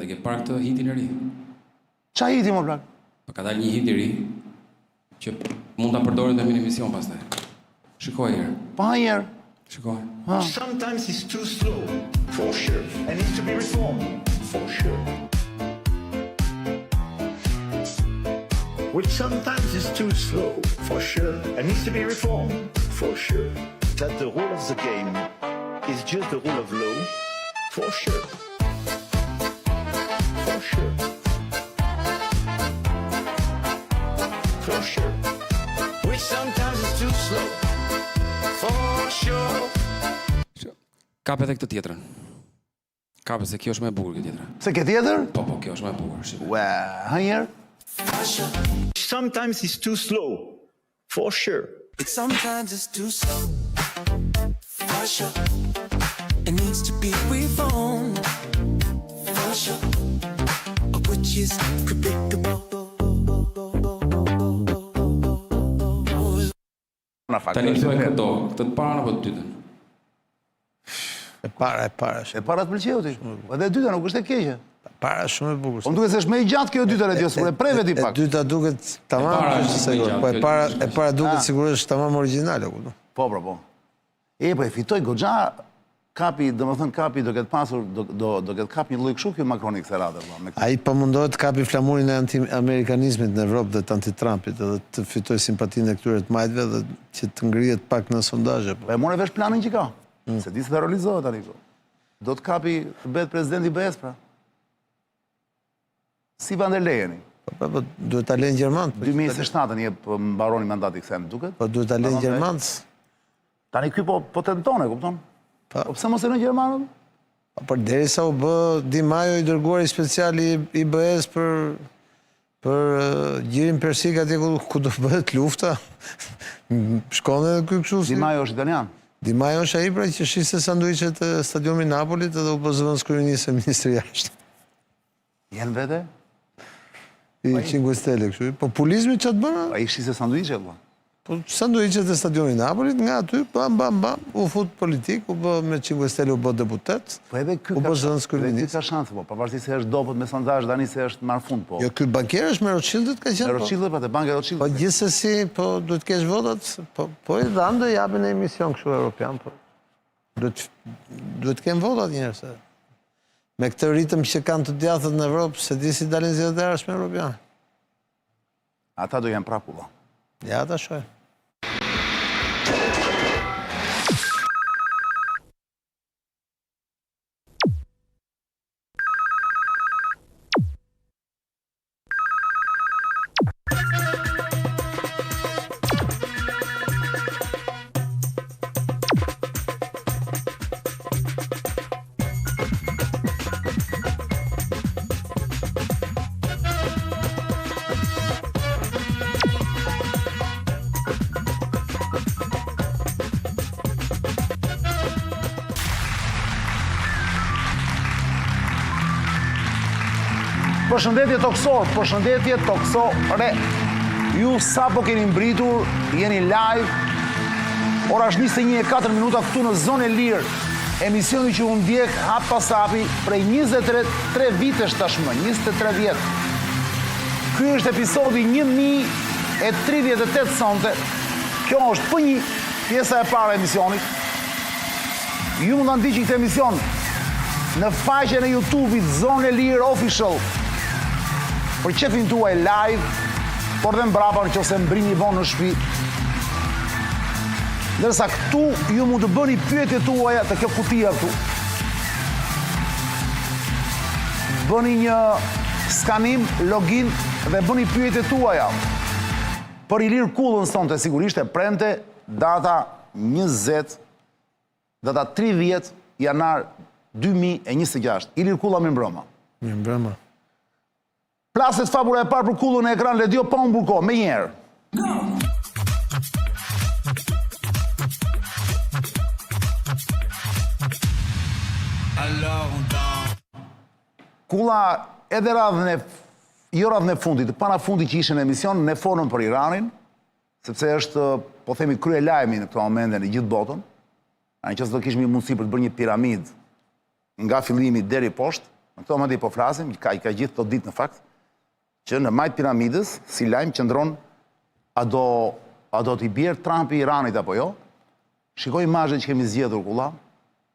E ke parë këtë hitin e ri? Ça hiti mo plak? Po ka dalë një hit i ri që mund ta përdorim dhe në emision pastaj. Shikoj një herë. Pa një herë. Shikoj. Ha. Sometimes it's too slow, for sure, and needs to be reformed, for sure. Which sometimes is too slow, for sure, and needs to be reformed, for sure. That the rule of the game is just the rule of law, for sure. For sure. For sure. Which sometimes is too slow, for sure. Kap edhe këtë tjetrën. Kap se kjo është më e bukur kjo tjetra. Se ke tjetër? Po, po, kjo është më e bukur. Shiko. Ue, ha një herë. Sometimes it's too slow, for sure. But sometimes it's too slow, for sure. It needs to be reformed, for sure. Which is predictable. Në fakt. Tani më thuaj këto, këtë të parën apo të dytën? E para, e para. E para të pëlqeu ti. Edhe e dyta nuk është e keqe. E para shumë e bukur. Po më duket se është më e gjatë kjo e dyta Ledio, sikur e preve ti pak. E dyta duket tamam E para është është më e sigur. gjatë, Po e kjo para, dyta e para duket Ah. sigur është tamam origjinale, kupton. Po, po, po. E po e fitoi goxha kapi, domethënë kapi do ketë pasur do do do ketë kap një lloj kështu ky Macroni kësaj radhe vëlla me këtë. Ai po mundohet të kapi flamurin e anti-amerikanizmit në Evropë dhe të anti-Trumpit edhe të fitojë simpatinë e këtyre të majtëve dhe që të ngrihet pak në sondazhe. Po e more vesh planin që ka. Se di se ta realizohet tani këtu. Do të kapi të bëhet presidenti i BE-s pra. Si Van der Leyeni. Po, po, po, duhet ta lënë gjermanët. po, 2027-ën jep mbaroni mandati kësaj më duket. Po duhet ta lënë Mbaron gjermanët. Tani ky po po tenton, e kupton? Po. Po pse mos e lënë gjermanët? Po për derisa u bë Di Maio i dërguari special i, i BE-s për për eh, gjirin persik atje ku, ku do bëhet lufta. Shkon edhe ky kështu si. Di Maio është italian. Di Maio është ai pra që shiste sanduiçet e stadiumit Napolit edhe u bë zëvendëskryeministër ministri jashtë. Janë vete? I Cinque Stelle kështu. Populizmi ç'a të bën? Ai shiste sanduiçe vëlla. Po sanduiçet e stadiumit Napolit nga aty bam bam bam u fut politik, u bë me Cinque Stelle u bë deputet. Po edhe ky u ka bë edhe ky zëvendëskryeministër. ka shanse po, pavarësisht se është dobët me sondazh tani se është marr fund po. Jo, ky bankier është me Rothschildit ka qenë. Me po. Rothschildit pa te banka e Rothschildit. Po gjithsesi, po duhet kesh votat, po po i dhanë do japin në emision kështu europian, po. Duhet duhet të kenë votat njerëz. se. Me këtë ritëm që kanë të djathtët në Evropë, se di si dalin zgjedhjet e ardhshme europiane. Ata do jenë prapë vëlla. Ja ta shohim. Përshëndetje toksor, përshëndetje toksore. Ju sapo keni mbritur, jeni live. Ora është 21:04 minuta këtu në zonë e lirë. Emisioni që unë ndjek hap pas hapi prej 23 vitesh tashmë, 23 vjet. Ky është episodi 1038 sonte. Kjo është për një pjesa e parë e emisionit. Ju mund ta ndiqni këtë emision në faqen e YouTube-it Zonë e Lirë Official. Për qefin tuaj live, por dhe mbrapa në qoftë se mbrini vonë në shtëpi. Ndërsa këtu ju mund të bëni pyetjet tuaja te kjo kutia këtu. Bëni një skanim, login dhe bëni pyetjet tuaja. Për Ilir Kullën sonte sigurisht e premte data 20 data 30 janar 2026. Ilir Kulla mirëmbrëma. Mirëmbrëma. Plaset fabula e parë për Kullën në ekran Ledio pa humbur kohë, menjëherë. Kulla edhe radhën e jo radhën e fundit, para fundit që ishe në emision, ne folëm për Iranin, sepse është, po themi, kryelajmi në këto momente në gjithë botën. A në qoftë se do kishim një mundësi për të bërë një piramidë nga fillimi deri poshtë, Në këto momente po flasim, ka ka gjithë këto ditë në fakt, që në majë të piramidës si lajm qëndron a do a do t'i bjerë Trumpi Iranit apo jo? Shiko imazhet që kemi zgjedhur kulla.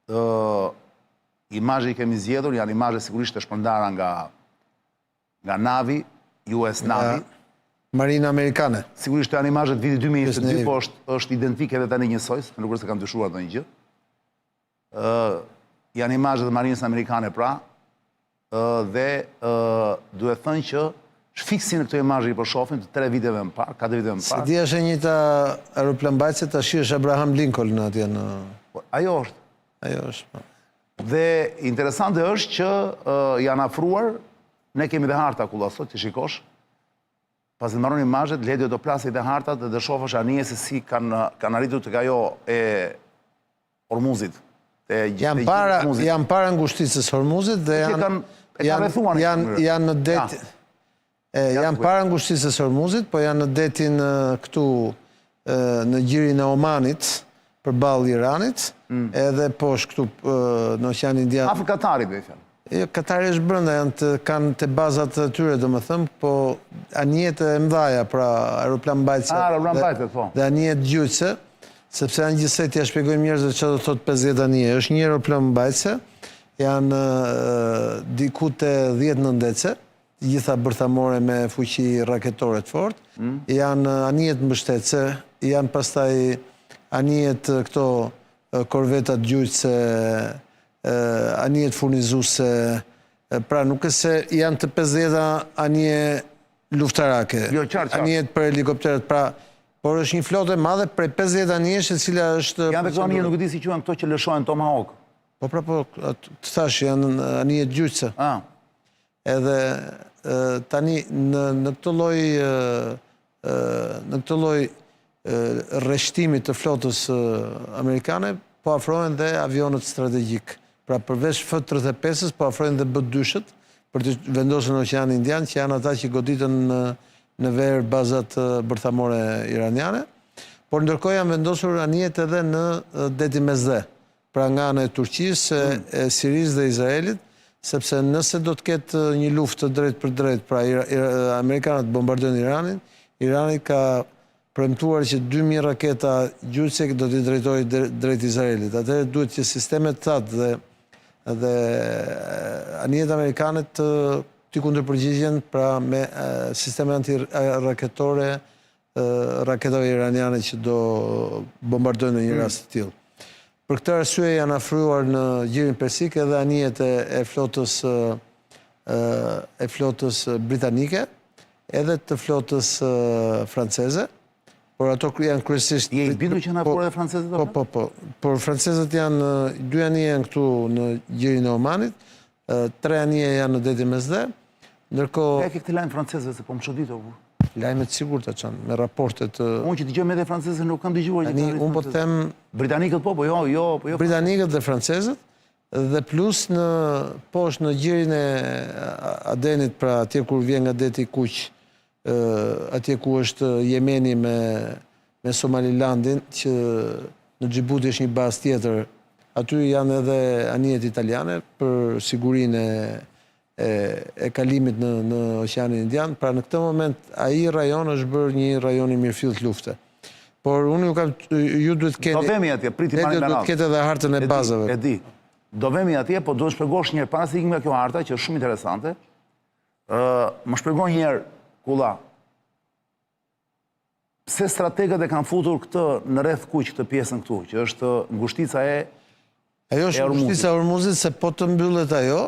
Ë imazhet që kemi zgjedhur janë imazhe sigurisht të shpërndara nga nga Navy, US Navy. Marina Amerikane. Sigurisht janë imazhe të vitit 2022, po është është identike edhe tani njësoj, se nuk është se kanë ndryshuar ndonjë gjë. Ë janë imazhe të Marinës Amerikane pra, ë dhe ë duhet thënë që fiks si në këto imazhe që po shohim të tre viteve më parë, katër viteve më Se parë. di është e njëjta aeroplanmbajtëse tash është Abraham Lincoln atje në Po, ajo është. ajo është. Po. Dhe interesante është që uh, janë afruar, ne kemi dhe harta kulla sot, që shikosh, pasi të mbaron imazhet, Ledio do plasi dhe hartat dhe do shofësh anije se si kanë kanë arritur tek ajo e Hormuzit. Te Janë para janë para ngushticës Hormuzit dhe janë kanë e kanë rrethuar janë janë në det. E, janë para ngushticës Hormuzit, po janë në detin këtu në gjirin e Omanit, përballë Iranit, mm. edhe poshtë këtu në Oqeanin Indian. Afër Katarit, bëhet fjalë. Jo, Katari është brenda, janë të, kanë te bazat e tyre, domethënë, po anijet e mëdhaja, pra aeroplanmbajtëse. Ah, aeroplanmbajtëse, po. Dhe anijet gjuajtëse, sepse janë gjithsej t'ia shpjegojmë njerëzve çfarë do të thotë 50 anije. Është një aeroplanmbajtëse, janë diku te 10 nëndetëse, të gjitha bërthamore me fuqi raketore të fortë, mm. janë anijet mbështetëse, janë pastaj anijet këto korvetat gjuajtëse, anijet furnizuese, pra nuk është se janë të 50 anije luftarake, jo, qartë, qartë. anijet për helikopterët, pra por është një flotë e madhe prej 50 anijesh e cila është Janë dhe këto anije, nuk e di si quhen këto që lëshohen Tomahawk. Po pra po, të thashë, janë anijet gjuajtëse. Ah. Edhe tani në në këtë lloj në këtë lloj rreshtimi të flotës amerikane po afrohen dhe avionët strategjikë. Pra përveç F-35-ës po afrohen dhe B-2-shët për të vendosur në Oqeanin Indian, që janë ata që goditën në në verë bazat bërthamore iraniane. Por ndërkohë janë vendosur anijet edhe në Detin Mesdhe. Pra nga ana e Turqisë, e Sirisë dhe Izraelit, sepse nëse do të ketë një luftë të drejtpërdrejtë, pra amerikanët bombardojnë Iranin, Irani ka premtuar që 2000 raketa gjuajtëse do t'i drejtojë drejt Izraelit. Atëherë duhet që sistemet THAAD dhe dhe anijet amerikane të t'i kundërpërgjigjen pra me sisteme antiraketore raketave iraniane që do bombardojnë në një mm. rast të tillë. Për këtë arsye janë afruar në Gjirin Persik edhe anijet e, e flotës e flotës britanike, edhe të flotës franceze, por ato janë kryesisht Je i bindur që janë afruar po, edhe francezët Po, po, po. Por francezët janë dy anije janë këtu në Gjirin e Omanit, Tre anije janë në Detin Mesdhe, ndërkohë Nga e ke këtë lajm francezëve se po më çudit o burrë. Lajme të sigurta çan, me raporte të Unë që dëgjoj media franceze nuk kam dëgjuar që Tani unë po them Britanikët po, po jo, jo, po jo. Britanikët dhe francezët dhe plus në poshtë në gjirin e Adenit, pra atje kur vjen nga Deti i Kuq, atje ku është Jemeni me me Somalilandin, që në Xhibuti është një bazë tjetër, aty janë edhe anijet italiane për sigurinë e e, e kalimit në në Oqeanin Indian. Pra në këtë moment ai rajon është bërë një rajon i mirëfilltë lufte. Por unë ju kam ju duhet të keni Do vemi atje, priti marrim me Duhet të ketë edhe hartën e bazave. E di. Do vemi atje, po duhet shpjegosh një herë para se ikim nga kjo harta që është shumë interesante. Ë, më shpjego një herë Kulla. Pse strategët e kanë futur këtë në rreth kuq këtë pjesën këtu, që është ngushtica e Ajo është ngushtica e Hormuzit se po të mbyllet ajo,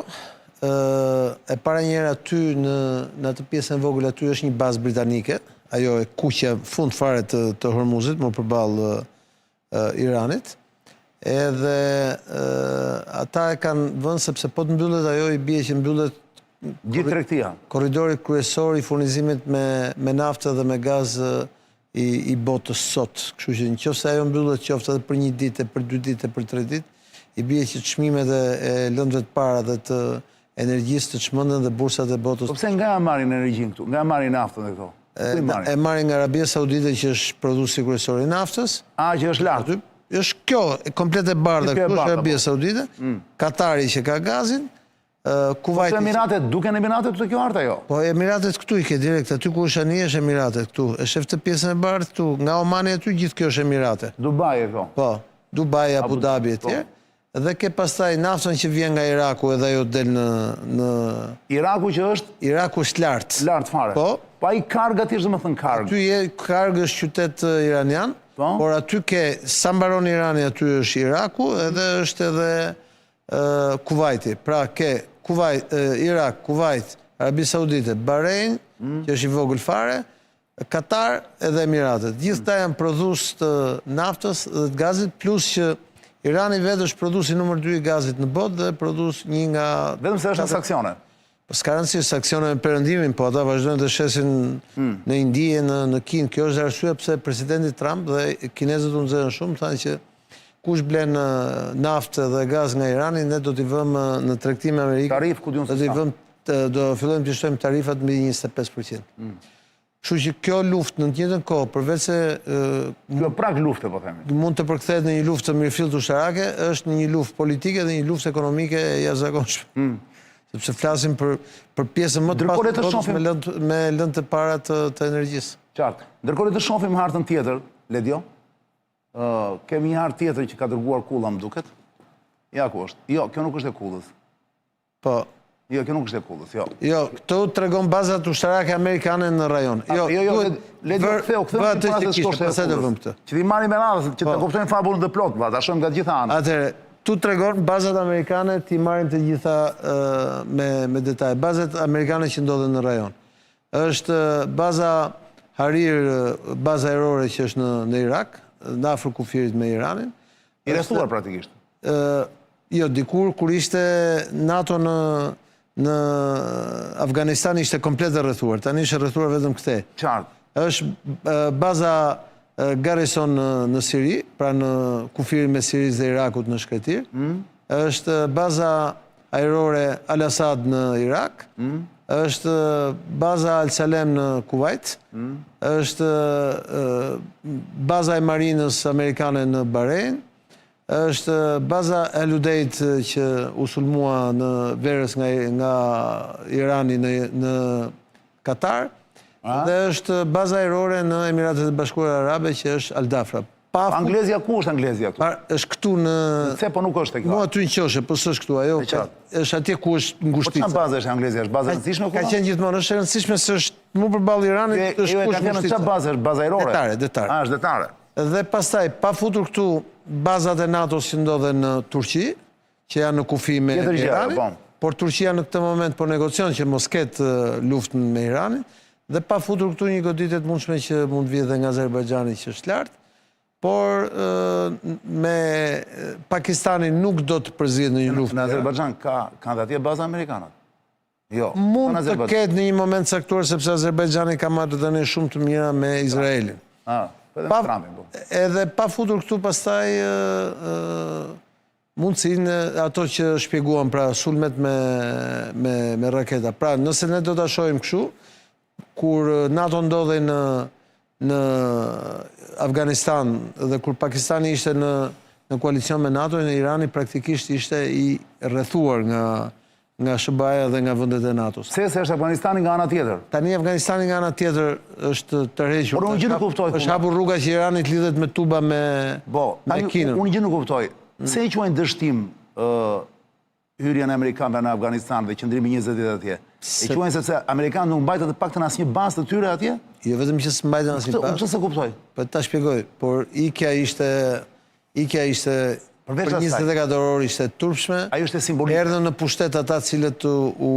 ë e para një herë aty në në atë pjesën e vogël aty është një bazë britanike, ajo e kuqja fund fare të të Hormuzit, më përballë Iranit, edhe ata e kanë vënë sepse po të mbyllet ajo i bie që mbyllet gjithë tregtia. Korridori kryesor i furnizimit me me naftë dhe me gaz i i botës sot. Kështu që në qoftë se ajo mbyllet qoftë edhe për një ditë, për dy ditë, për tre ditë, i bie që çmimet e, e lëndëve të para dhe të energjisë të çmenden dhe bursat e botës. Po pse nga e marrin energjinë këtu? Nga e marrin naftën dhe këto? E, e marrin nga Arabia Saudite që është prodhuesi kryesor i naftës. A, që është lart. Është kjo, komplet e bardha, këtu është Arabia po. Saudite. Mm. Katari që ka gazin. Kuvajti. Po Emiratet, duken Emiratet te kjo hartë ajo? Po Emiratet këtu i ke direkt, aty ku është anija është Emiratet këtu. E shef këtë pjesën e bardhë këtu, nga Omani aty gjithë kjo është Emirate. Dubai e këto. Po, Dubai, Abu Dhabi e tjerë. Po. Dhe ke pastaj naftën që vjen nga Iraku edhe ajo del në në Iraku që është Iraku është lart. Lart fare. Po. Po ai Karg aty është domethënë Karg. Aty je Karg është qytet iranian, po. por aty ke sa mbaron Irani aty është Iraku edhe është edhe Kuvajti, pra ke Kuvajt, Irak, Kuvajt, Arabi Saudite, Bahrein, mm. që është i vogël fare, Katar edhe Emiratet. Gjithë këta janë prodhues të naftës dhe të gazit, plus që Irani vetë është prodhuesi numër 2 i gazit në botë dhe prodhues një nga Vetëm se është në sanksione. Po s'ka rëndësi sanksione me perëndimin, po ata vazhdojnë të shesin mm. në Indi e në në Kinë. Kjo është arsyeja pse presidenti Trump dhe kinezët u nxehën shumë, thanë që kush blen naftë dhe gaz nga Irani, ne do t'i vëmë në tregti me Amerikën. Tarifë ku di unë se. Do t'i vëmë do fillojmë të shtojmë tarifat mbi 25%. Mm. Kështu që kjo luftë në të njëjtën kohë, përveç se kjo prag lufte po themi. Mund të përkthehet në një luftë të mirëfilltë ushtarake, është në një luftë politike dhe një luftë ekonomike e jashtëzakonshme. Mm. Sepse flasim për për pjesën më të pasur të botës me lëndë me lëndë të para të të energjisë. Qartë. Ndërkohë le të shohim hartën tjetër, Ledio. Ë, kemi një hartë tjetër që ka dërguar Kulla, më duket. Ja ku është. Jo, kjo nuk është e Kullës. Po. Jo, kjo nuk është e kullës, jo. Jo, këtu tregon bazat ushtarake amerikane në rajon. Jo, jo, jo, le të ktheu, ktheu para se të shkosh te pastaj do vëmë këtë. Që t'i marrim me radhë, që të po. kuptojmë fabulën të plotë, valla, ta shohim nga të gjitha anët. Atëherë, këtu tregon bazat amerikane, t'i marrim të gjitha me me detaj. Bazat amerikane që ndodhen në rajon. Është baza Harir, baza ajrore që është në në Irak, në afër kufirit me Iranin. I rrethuar praktikisht. Ë, jo, dikur kur ishte NATO në në Afganistan ishte komplet e rrethuar. Tani është e rrethuar vetëm këtej. Qartë. Është baza Garrison në, në Siri, pra në kufirin mes Sirisë dhe Irakut në shkretëtirë. Mm. Është baza ajrore Al Asad në Irak, mm. është baza Al Salem në Kuvajt, mm. është baza e marinës amerikane në Bahrein, është baza Al Udeid që u sulmua në verës nga nga Irani në në Katar dhe është baza ajrore në Emiratet e Bashkuara Arabe që është Al Dafra. Pa Anglezja ku është Anglezja këtu? Është këtu në Se po nuk është tek. Mu aty në qoshe, po s'është këtu ajo. Është atje ku është ngushtica. Po çfarë baze është Anglezja? Është bazë e rëndësishme ku? Ka qenë gjithmonë, është e rëndësishme se është mu përballë Iranit, është ku është ngushtica. Çfarë baze është? Bazë ajrore? Detare, detare. Ah, është detare. Dhe pastaj pa futur këtu bazat e NATO-s që ndodhen në Turqi, që janë në kufi me Iranin, po. por Turqia në këtë moment po negocion që mos ketë luftë me Iranin, dhe pa futur këtu një goditje të mundshme që mund të vijë dhe nga Azerbajxhani që është lart, por me Pakistanin nuk do të përzihet në një luftë. Në Azerbajxhan ka kanë dhe atje baza amerikanët. Jo, mund të ketë në një moment caktuar sepse Azerbajxhani ka marrëdhënie shumë të mira me Izraelin. Ah, po edhe me Trumpin, po. Edhe pa futur këtu pastaj mundësinë ato që shpjeguam pra sulmet me me me raketa. Pra, nëse ne do ta shohim kështu, kur NATO ndodhej në në Afganistan dhe kur Pakistani ishte në në koalicion me NATO-n, Irani praktikisht ishte i rrethuar nga nga SHBA-ja dhe nga vendet e NATO-s. Pse se është Afganistani nga ana tjetër? Tani Afganistani nga ana tjetër është tërhequr. Por unë gjë nuk kuptoj. Është hapur rruga që Irani të lidhet me tuba me po, me Kinën. Unë gjë nuk kuptoj. Pse e quajnë dështim ë hyrjen e amerikanëve në Afganistan dhe qëndrimi 20 vjet atje? E quajnë sepse amerikanët nuk mbajtën të paktën asnjë bazë të tyre atje? Jo vetëm që s'mbajtën asnjë bazë. Unë pse s'e kuptoj. Po ta shpjegoj, por ikja ishte Ikja ishte për 24 orë ishte e turpshme. Ajo ishte simbolike. Erdhën në pushtet ata të cilët u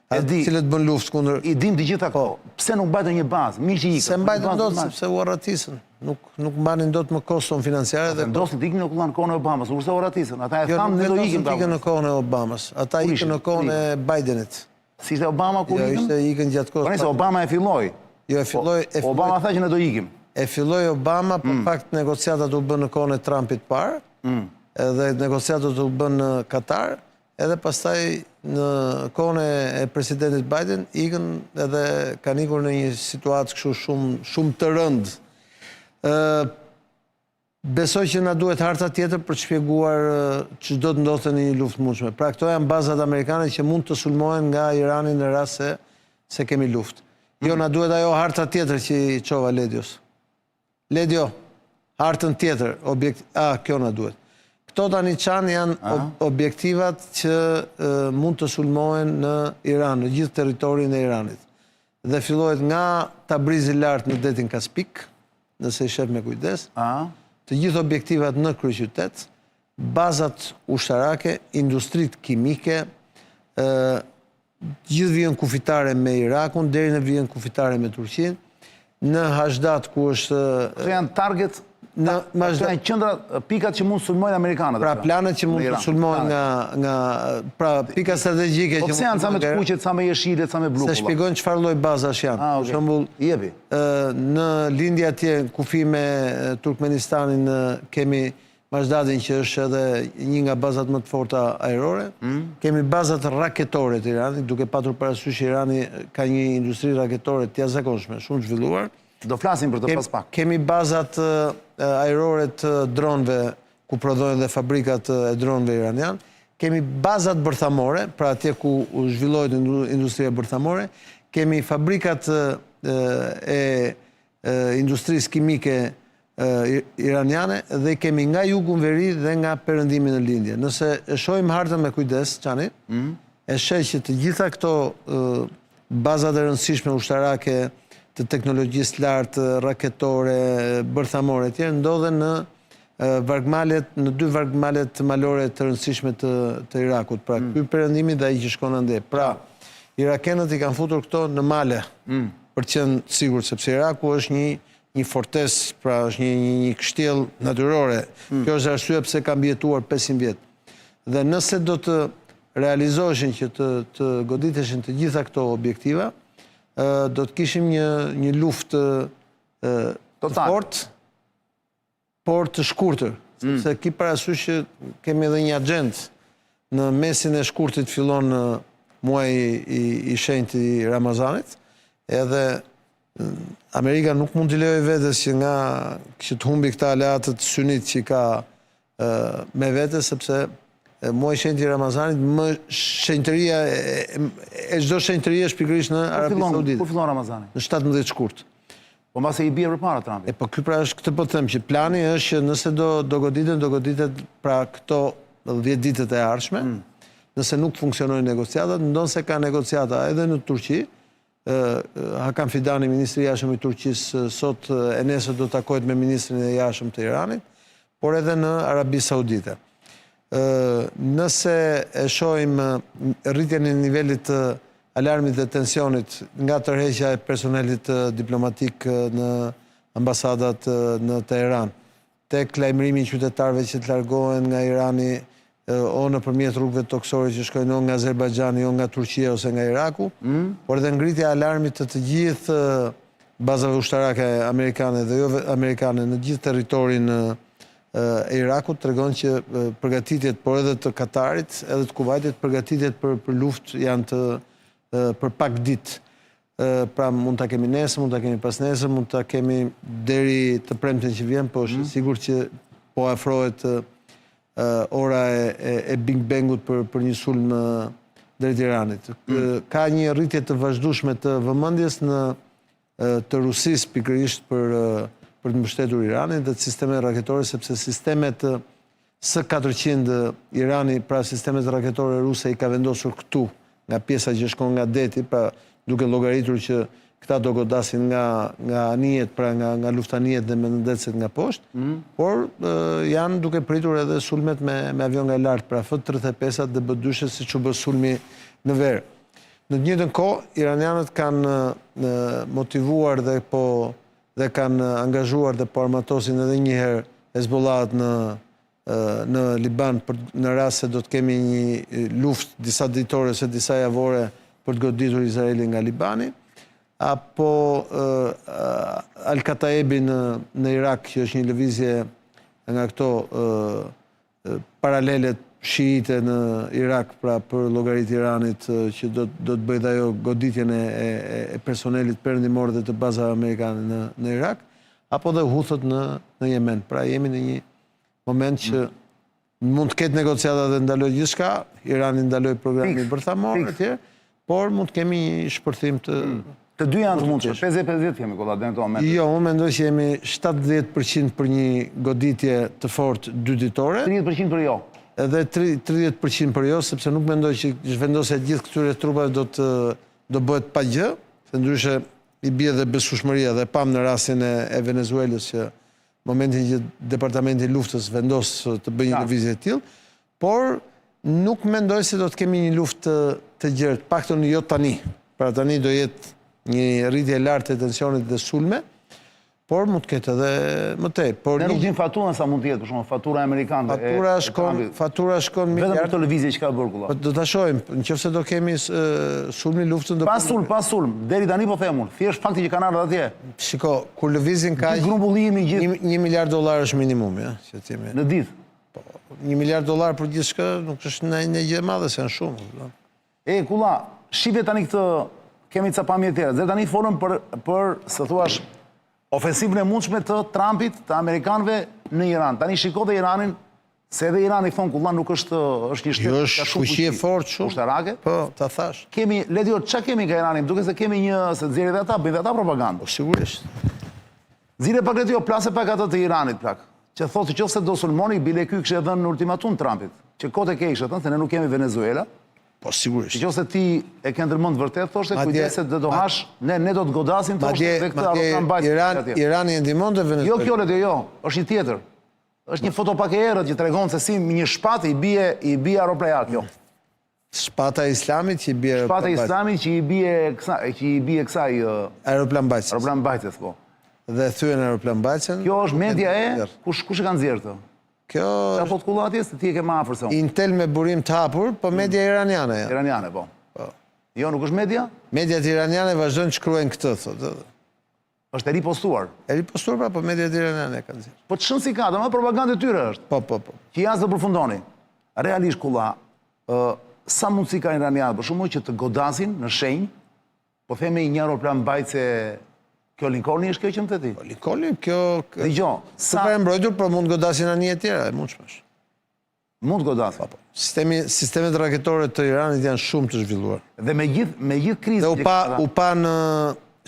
e di, cilët bënë luftë kundër. I dim të gjitha këto. Po. Pse nuk mbajtën një bazë? Mirë që ikën. S'e mbajtën dot sepse u arratisën. Nuk nuk mbanin dot më koston financiare po dhe vendosën të iknin në në kohën e Obamas, nuk se u arratisën. Ata e jo, thanë ne do ikim. Jo, nuk ikën në kohën e Obamas. Ata ikën në kohën e Bidenit. Si ishte Obama kur jo, ikën? Jo, ishte ikën gjatë kohës. Po nëse Obama e filloi. Jo, e filloi, e filloi. Obama tha që ne do ikim. E filloi Obama, por mm. fakt negociatat u bënë në kohën e Trumpit parë. Mm. Edhe negociatat u bënë në Katar, edhe pastaj në kohën e presidentit Biden ikën edhe kanë ikur në një situatë kështu shumë shumë të rëndë. Ë. Besoj që na duhet harta tjetër për të shpjeguar ç'do të ndodhte në një luftë të mundshme. Pra këto janë bazat amerikane që mund të sulmohen nga Irani në rast se se kemi luftë. Jo, na duhet ajo harta tjetër që i çova Ledios. Ledio, hartën tjetër, objekt, a, kjo na duhet. Këto tani Çan janë objektivat që mund të sulmohen në Iran, në gjithë territorin e Iranit. Dhe fillohet nga Tabrizi lart në detin Kaspik, nëse i shef me kujdes, të gjithë objektivat në kryeqytet, bazat ushtarake, industritë kimike, gjithë vijën kufitare me Irakun, deri në vijën kufitare me Turqinë, në Hashdat ku është... Këto janë target, në këto janë qendra, pikat që mund të sulmojnë amerikanët. Pra planet që mund të sulmojnë nga, nga pra pika strategjike po që mund të sulmojnë. Po pse janë ca me të kuqe, ca me jeshile, ca me blu? Se shpjegojnë çfarë lloj bazash janë. Ah, Për shembull, Jepi. Në lindje atje, kufi me Turkmenistanin kemi Mashdadin që është edhe një nga bazat më të forta ajrore. Mm. Kemi bazat raketore të Iranit, duke patur parasysh që Irani ka një industri raketore të jashtëzakonshme, shumë të zhvilluar. Do flasim për të pas pak. Kemi bazat ajrore të dronëve, ku prodhohen dhe fabrikat e dronëve iranian. Kemi bazat bërthamore, pra atje ku zhvillohet industria bërthamore. Kemi fabrikat e industrisë kimike iraniane dhe kemi nga jugu në veri dhe nga perëndimi në lindje. Nëse e shohim hartën me kujdes, Çani, mm. e sheh që të gjitha këto bazat e rëndësishme ushtarake të teknologjisë lartë, raketore, bërthamore etj, ndodhen në vargmalet, në dy vargmalet malore të rëndësishme të të Irakut. Pra, mm. ky perëndimi dhe ai që shkon andej. Pra, irakenët i kanë futur këto në male. Mm. Për të qenë sigurt sepse Iraku është një një fortesë, pra është një një, një kështjellë natyrore. Mm. Kjo është arsyeja pse ka mbijetuar 500 vjet. Dhe nëse do të realizoheshin që të të goditeshin të gjitha këto objektiva, ë do të kishim një një luftë ë të fortë, por të shkurtër, mm. sepse ki parasysh që kemi edhe një axhendë. Në mesin e shkurtit fillon muaji i, i shenjtë i Ramazanit, edhe Amerika nuk mund t'i lejojë vetes që nga që të humbi këta aleatët sunitë që ka me vete, sepse muaji i shenjtë i Ramazanit, më shenjtëria e çdo shenjtërie është pikërisht në Arabi Saudite. Kur fillon Ramazani? Në 17 shkurt. Po mbase i bie përpara Trumpi. E po ky pra është këtë po them që plani është që nëse do do goditen, do goditet pra këto 10 ditët e ardhshme. Mm. Nëse nuk funksionojnë negociatat, ndonëse ka negociata edhe në Turqi, Hakan Fidani, ministri i Jashtëm i Turqisë, sot e nesër do të takohet me ministrin e Jashtëm të Iranit, por edhe në Arabi Saudite. Nëse e shohim rritjen e nivelit të alarmit dhe tensionit nga tërheqja e personelit diplomatik në ambasadat në Teheran, tek lajmërimi i qytetarëve që të largohen nga Irani o nëpërmjet rrugëve tokësore që shkojnë o nga Azerbajxhani, o nga Turqia ose nga Iraku, mm. por edhe ngritja e alarmit të të gjithë bazave ushtarake amerikane dhe jo amerikane në gjithë territorin e Irakut tregon që përgatitjet, por edhe të Katarit, edhe të Kuvajtit, përgatitjet për për luftë janë të për pak ditë. Pra mund ta kemi nesër, mund ta kemi pasnesër, mund ta kemi deri të premten që vjen, po është mm. sigurt që po afrohet ora e, e, e Big Bangut për për një sulm drejt Iranit. Mm. Ka një rritje të vazhdueshme të vëmendjes në të Rusisë pikërisht për për të mbështetur Iranin dhe të sistemeve raketore sepse sistemet S 400 Irani pra sistemet raketore ruse i ka vendosur këtu nga pjesa që shkon nga deti pra duke llogaritur që këta do godasin nga nga anijet pra nga nga luftanijet dhe me nëndetëset nga poshtë mm. por e, janë duke pritur edhe sulmet me me avion nga lart pra F-35-at dhe B-2-shet siç u bë sulmi në verë. Në të njëjtën kohë, iranianët kanë motivuar dhe po dhe kanë angazhuar dhe po armatosin edhe një herë Hezbollahët në në Liban për në rast se do të kemi një luftë disa ditore ose disa javore për të goditur Izraelin nga Libani apo Al-Kataebi në në Irak që është një lëvizje nga këto paralelet shiite në Irak, pra për llogari të Iranit që do do të bëjë dhe ajo goditjen e e e personelit perëndimor dhe të bazave amerikane në në Irak, apo dhe Huthët në në Jemen. Pra jemi në një moment që mund të ketë negociata dhe ndalojë gjithçka, Irani ndaloi programin bërthamor etj, por mund të kemi një shpërthim të mm. Të dy janë të mundshme, 50-50 jemi kolla deri në këto momente. Jo, unë mendoj që jemi 70% për një goditje të fortë dy ditore. 30% për jo. Edhe 30% për jo, sepse nuk mendoj që zhvendosja e gjithë këtyre trupave do të do bëhet pa gjë, se ndryshe i bie dhe besueshmëria dhe pamë në rastin e, e Venezuelës që momentin që Departamenti i Luftës vendos të bëjë një lëvizje të tillë, por nuk mendoj se do të kemi një luftë të, të gjerë, të paktën jo tani. Pra tani do jetë një rritje e lartë e tensionit dhe sulme, por mund të ketë edhe më tej. Por Ne nuk dimë faturën sa mund të jetë, për shembull, fatura amerikane. Fatura shkon, fatura shkon miliard. Vetëm për këtë lëvizje që ka bërë kulla. Po do ta shohim, nëse do kemi sulmin luftën do Pa sulm, pa sulm, deri tani po them unë, thjesht fakti që kanë ardhur atje. Shiko, kur lëvizin kaq grumbullimi gjithë 1 miliard dollar është minimumi, ëh, që të jemi. Në ditë. Po, 1 miliard dollar për gjithçka nuk është ndonjë gjë e madhe, se janë shumë, kupton. E kulla, shife tani këtë kemi ca pamje tjera. Dhe tani folëm për për, si thuash, ofensivën e mundshme të Trumpit, të amerikanëve në Iran. Tani shiko dhe Iranin, se edhe Irani thonë kulla nuk është është një shtet jo, është shumë fuqi e fortë shumë ushtarake. Po, ta thash. Kemi Ledio, çka kemi nga Irani? Duket se kemi një se nxjerrin dhe ata, bëjnë dhe ata propagandë. Po sigurisht. Nxirre pak Ledio, plase pak atë të Iranit plak. Që thotë që qoftë se do sulmoni, bile ky kishte dhënë ultimatum Trumpit, që kot e ke kishte thënë se ne nuk jemi Venezuela. Po sigurisht. Që qoftë se ti e ke ndërmend vërtet, thoshte, kujdes se do hash, ne ne do të godasim thoshte dhe këtë aeroplan mbajtës. Iran, Irani e ndihmonte Venezuela. Jo kjo Ledio, jo, është një tjetër. Është një foto pak e errët që tregon se si një shpatë i bie i bie aeroplanit kjo. Shpata e Islamit që i bie Shpata e Islamit që i bie kësaj, që i bie kësaj aeroplanmbajtëses. Aeroplanmbajtëses, po. Dhe thyen aeroplanmbajtësen. Kjo është media e kush kush e ka nxjerrë këtë? Kjo Çfarë thotë kulla atje se ti e ke më afër se unë. Intel me burim të hapur, po media mm. iraniane. Ja. Iraniane, po. Po. Jo, nuk është media? Mediat iraniane vazhdojnë të shkruajnë këtë, thotë. Është e ripostuar. E ripostuar, pra, po mediat iraniane e kanë nxjerrë. Po ç'rëndësi ka, domethënë propagandë e tyre është. Po, po, po. Që ja s'do përfundoni. Realisht kulla, ë sa mundësi kanë iranianët për shembull që të godasin në shenjë, po themi një aeroplan mbajtëse Kjo Lincolni është kjo që më the ti? Po Lincolni, kjo Dëgjo, sa e mbrojtur, por mund të godasin anije të tjera, e mundshme është. Mund të godasin. Po, po. Sistemi, sistemet raketore të Iranit janë shumë të zhvilluar. Dhe me gjithë, me gjithë krizën Dhe u pa, u pa në...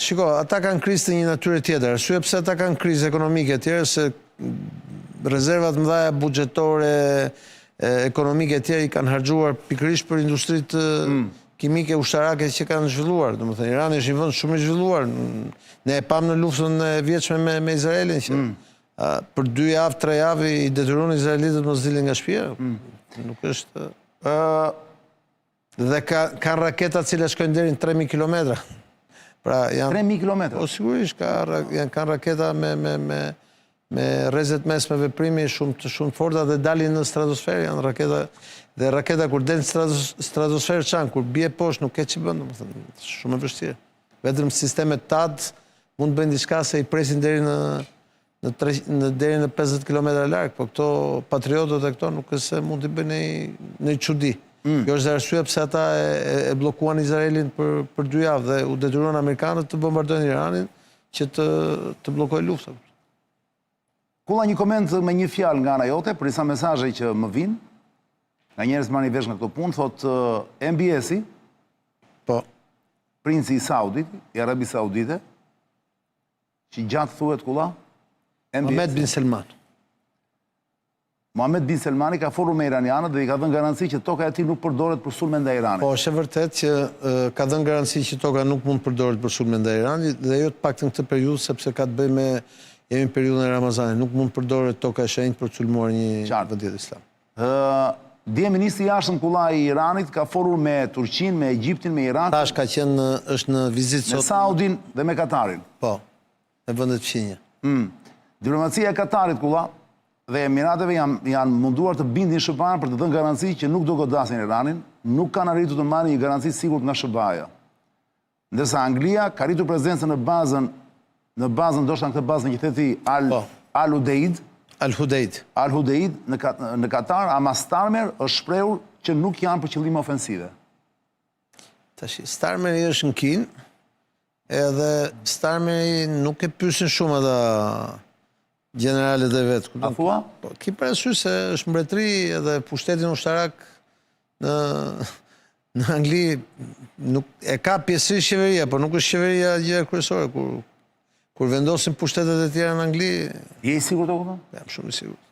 Shiko, ata kanë krizë të një natyre tjetër. Arsye pse ata kanë krizë ekonomike e tjera, se rezervat e mëdha buxhetore, ekonomike e tjera i kanë harxhuar pikërisht për industritë mm. kimike ushtarake që kanë zhvilluar. Domethënë, Irani është një vend shumë i zhvilluar. Ne e pamë në luftën e vjetshme me, me Izraelin, që mm. Për dy javë, tre javë i detyruan izraelitët mos dilin nga shtëpia. Mm. Nuk është ë dhe ka kanë raketa të cilat shkojnë deri në 3000 kilometra. Pra janë 3000 kilometra. Po sigurisht ka janë kanë raketa me me me me rreze të mesme veprimi shumë të shumë të forta dhe dalin në stratosferë, janë raketa dhe raketa kur del në stratosferë çan, kur bie poshtë nuk ke ç'i bën, domethënë, shumë e vështirë. Vetëm sistemet THAAD mund të bëjnë diçka se i presin deri në në tre, në deri në 50 kilometra larg, po këto patriotët e këto nuk është se mund t'i bëjnë ndonjë çudi. Mm. Kjo është arsyeja pse ata e, e, e bllokuan Izraelin për për dy javë dhe u detyruan amerikanët të bombardojnë Iranin që të të bllokojë luftën. Kulla një koment me një fjalë nga ana jote për disa mesazhe që më vijnë nga njerëz që marrin vesh nga këto punë, thotë MBS-i, po, princi i Saudit, i Arabisë Saudite, që gjatë thuhet kulla, MBS. Mohamed bin Salman. Mohamed bin Selmani ka folur me iranianët dhe i ka dhënë garanci që toka e tij nuk përdoret për sulme ndaj Iranit. Po, është e vërtetë që ka dhënë garanci që toka nuk mund të përdoret për sulme ndaj Iranit dhe jo të paktën këtë periudhë sepse ka të bëjë me jemi në periudhën e Ramazanit, nuk mund të përdoret toka e shenjtë për të sulmuar një vend tjetër islam. Ë, dje ministri i Jashtëm Kulla i Iranit ka folur me Turqinë, me Egjiptin, me Irakun. Tash ka qenë në është në vizitë sot. Me Saudin dhe me Katarin. Po. Me vendet fqinje. Mm. Diplomacia e Katarit, Kulla, dhe Emirateve janë janë munduar të bindin SHBA-në për të dhënë garanci që nuk do godasin Iranin, nuk kanë arritur të marrin një garanci të sigurt nga SHBA-ja. Ndërsa Anglia ka rritur prezencën në bazën në bazën ndoshta në këtë bazën që the ti Al po. Al Udeid, Al Hudeid. Al Hudeid në në Katar, ama Starmer është shprehur që nuk janë për qëllime ofensive. Tash Starmeri është në Kinë. Edhe Starmeri nuk e pyesin shumë ata gjeneralët e vet. A thua? Po, ki parasysh se është mbretëri edhe pushtetin ushtarak në në Angli nuk e ka pjesërisht qeveria, por nuk është qeveria gjëja kryesore kur kur vendosin pushtetet e tjera në Angli. Je i sigurt o kupton? Jam shumë i sigurt.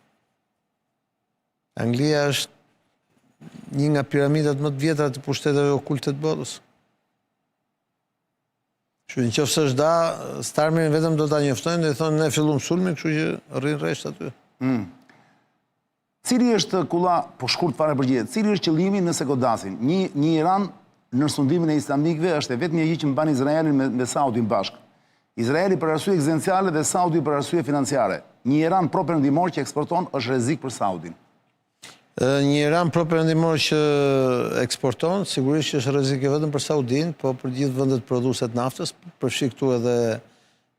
Anglia është një nga piramidat më të vjetra të pushteteve okulte të botës. Kështu në qoftë se është da, Starmerin vetëm do ta njoftojnë dhe i thonë ne fillum sulmin, kështu që rrin rresht aty. Mm. Cili është kulla, po shkurt fare përgjigje, cili është qëllimi nëse godasin? Një një Iran nën sundimin e islamikëve është e vetmja gjë që mban Izraelin me, me Saudin bashkë. Izraeli për arsye ekzistenciale dhe Saudi për arsye financiare. Një Iran pro-perëndimor që eksporton është rrezik për Saudin. Një Iran pro-perëndimor që eksporton, sigurisht që është rrezik jo vetëm për Saudin, po për gjithë vendet prodhuese të naftës, përfshi këtu edhe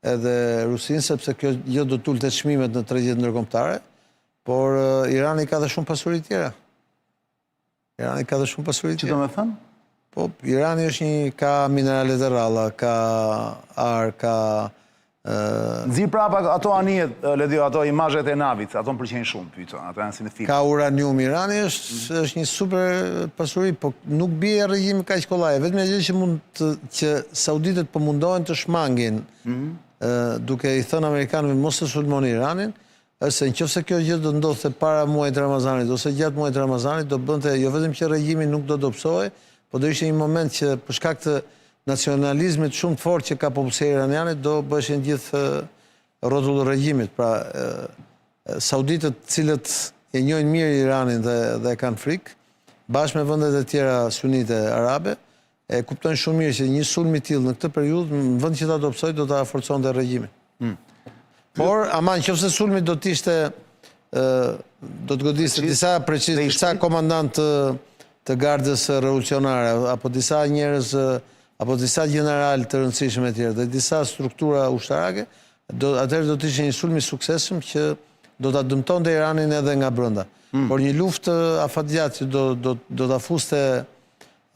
edhe Rusinë, sepse kjo gjë do të ulte çmimet në tregjet ndërkombëtare, por Irani ka dhe shumë pasuri tjera. Irani ka dhe shumë pasuri tjera. Që do me thënë? Po, Irani është një, ka mineralet e rralla, ka ar, ka... Nxir prapa ato anijet, Ledio, ato imazhet e Navit, ato më pëlqejnë shumë, pyto, ato janë si në film. Ka uranium, Irani është, mm. është një super pasuri, po nuk bie regjimi kaq kollaj. Vetëm gjë që mund të, që sauditët po mundohen të shmangin, mm -hmm. duke i thënë amerikanëve mos e sulmoni Iranin, Është se në qoftë se kjo gjë do të ndodhte para muajit të Ramazanit ose gjatë muajit të Ramazanit, do bënte jo vetëm që regjimi nuk do dobësohej, po do ishte një moment që për shkak të nacionalizmit shumë të fortë që ka popullsia iraniane, do bëheshin gjithë rrotull regjimit. Pra, sauditët të cilët e njohin mirë Iranin dhe dhe e kanë frikë, bashkë me vendet e tjera sunite arabe, e kuptojnë shumë mirë që një sulm i tillë në këtë periudhë, në vend që ta dobësojë, do ta forconte regjimin. Mm. Por, ama në qoftë se sulmi do të ishte do të godiste disa preciz, disa komandantë të, të gardës revolucionare apo disa njerëz apo disa gjeneralë të rëndësishëm e tjerë dhe disa struktura ushtarake, do atëherë do të ishte një sulm i suksesshëm që do ta dëmtonte Iranin edhe nga brenda. Mm. Por një luftë afatgjatë që do do do ta fuste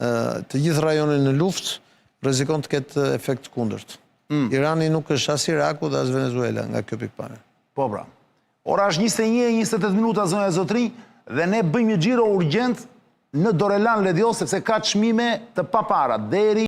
të gjithë rajonin në luftë, rrezikon të ketë efekt të kundërt. Mm. Irani nuk është as Iraku dhe as Venezuela nga kjo pikëpamje. Po pra. Ora është 21:28 minuta zonja e zotërinj dhe ne bëjmë një xhiro urgjent në Dorelan Ledio sepse ka çmime të papara deri.